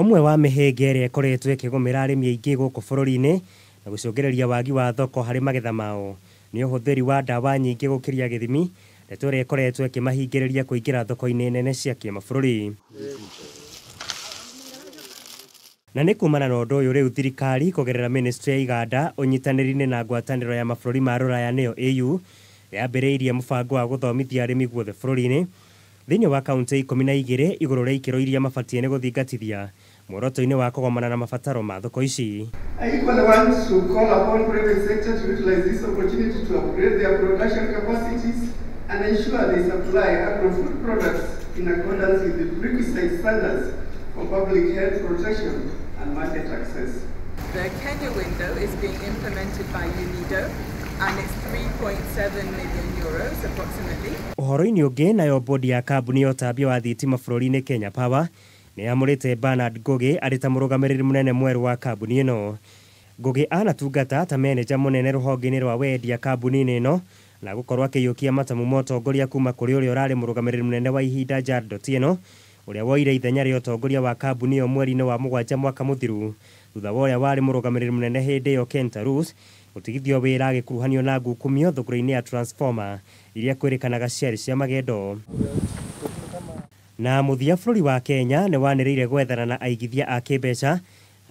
Ũmwe wa mĩhĩnga ĩrĩa ĩkoretwo ĩkĩgũmĩra arĩmi aingĩ gũkũ bũrũri-inĩ na gũcũngĩrĩria wagi wa thoko harĩ magetha mao nĩ ũhũthĩri wa ndawa nyingĩ gũkĩria gĩthimi, ndeto ĩrĩa ĩkoretwo ĩkĩmahingĩrĩria kũingĩra thoko-inĩ nene cia kĩmabũrũri. Na nĩ kumana na ũndũ ũyũ rĩu thirikari kũgerera ministry ya iganda ũnyitanĩri-inĩ na ngwatanĩro ya mabũrũri ma rũraya nĩyo AU yambĩrĩirie mũbango wa gũthomithia arĩmi guothe bũrũri-inĩ thĩinĩ wa kaunti 12 igũrũ rĩa ikĩro iria mabatiĩ nĩ gũthingatithia muoroto-inĩ wa kũgomana na mabataro ma thoko ici. I equally want to call upon private sector to utilize this opportunity to upgrade their production capacities and ensure they supply agro-food products in accordance with the requisite standards for public health protection and market access. The Kenya window is being implemented by UNIDO and it's 3.7 million euros approximately. Ũhoro-inĩ ũngĩ nayo bodi ya kambuni ya ũtambia wa thitima bũrũri-inĩ Kenya Power nĩ yamũrĩte Bernard Ngugi arĩ ta mũrũgamĩrĩri mũnene mwerũ wa kambuni ĩno. Ngugi anatungata ta meneja mũnene rũhonge-inĩ rwa wendia kambuni-inĩ ĩno na gũkorwo akĩiyũkia matamu ma ũtongoria kuma kũrĩ ũrĩa ũrarĩ mũrũgamĩrĩri mũnene wa ihinda Jared Otieno ũrĩa woire ithenya rĩa ũtongoria wa kambuni ĩyo mweri-inĩ wa 7 mwaka mũthiru thutha wa ũrĩa warĩ mũrũgamĩrĩri mũnene hĩndĩ ĩyo Ken Tarus gũtigithio wĩra agĩkuruhanio na ngukumio thũgũrĩ-inĩ ya transformer iria kwĩrĩkanaga ciarĩ cia magendo. Na mũthia bũrũri wa Kenya nĩ wanĩrĩire gwethana na aigithia a kĩmbeca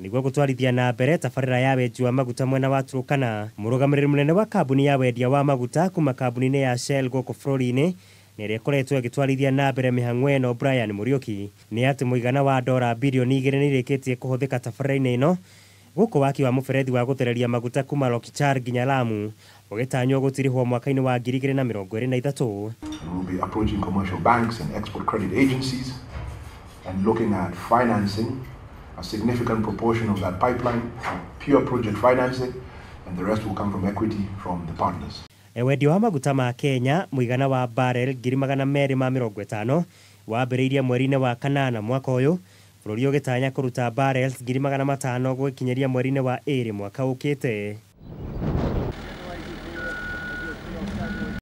nĩguo gũtwarithia na mbere tabarĩra ya wenji wa maguta mwena wa Turkana. Mũrũgamĩrĩri mũnene wa kambuni ya wendia wa maguta kuma kambuni-inĩ ya Shell gũkũ bũrũri-inĩ na ĩrĩa ĩkoretwo ĩgĩtwarithia na mbere mĩhang'o ĩno Brian Muriuki nĩ atĩ mũigana wa dora bilioni 2 nĩ irĩkĩtie kũhũthĩka tabarĩra-inĩ ĩno gũkũ waki wa mũberethi wa gũthereria maguta kuma Lokichar nginya Lamu ũgĩtanywo gũtirihwo mwaka-inĩ wa 2023. We'll be approaching commercial banks and export credit agencies and looking at financing a significant proportion of that pipeline, pure project financing, and the rest will come from equity from the partners. Wendia wa maguta ma Kenya mũigana wa barrel 250,000 wambĩrĩirie mweri-inĩ wa 8 mwaka ũyũ bũrũri ũgĩtanya kũruta barrels 500,000 gũgĩkinyĩria mweri-inĩ wa 2 mwaka ũkĩte.